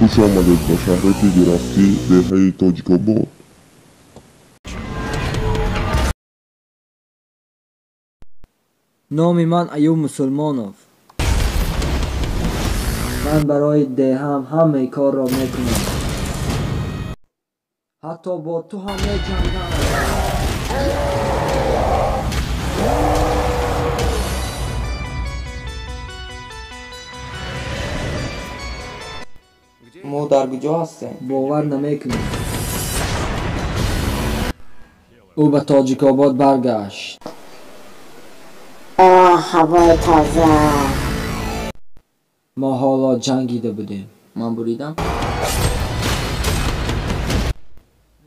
Хуш омадед ба шаҳраки дурахтӣ, деҳаи Тоҷикобод. Номи ман Аюб Мусулмонов. Ман барои деҳам ҳамаи корро мекунам. Ҳатто бо ту ҳам меҷангам. Мо дар куҷо ҳастем? Бовар намекунӣ. Ӯ ба Тоҷикобод баргашт. Оҳ, ҳавои тоза. Мо ҳоло ҷангида будем. Ман буридам?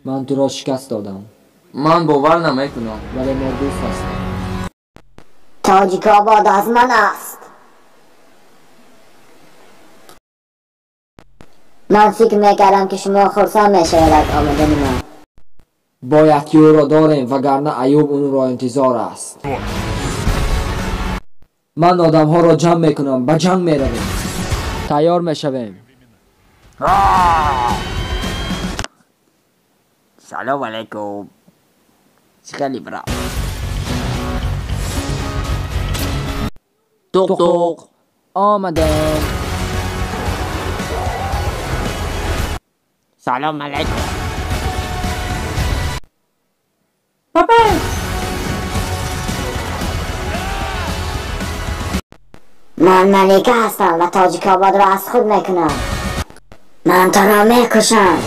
Ман туро шикаст додам. Ман бовар намекунам. Вале мо дӯст ҳастем. Тоҷикобод аз ман аст. Ман фикр мекардам, ки шумо хурсанд мешавед аз омадани ман. Бояд ки ӯро дорем, вагарна Аюб онро интизор аст. Ман одамҳоро ҷамъ мекунам, ба ҷанг меравем. Тайёр мешавем. Салом алайкум. Чӣ хеле бра? Туқ туқ. Омадем. Салом алайкум. Папа! Ман малика ҳастам ва Тоҷикободро аз худ мекунам. Ман туро мекушам.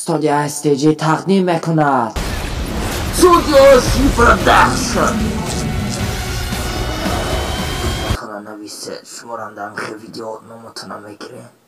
Студия STG тақдим мекунад. Студия STG Production. Нависе, шуморо дар видео номатона мегирем.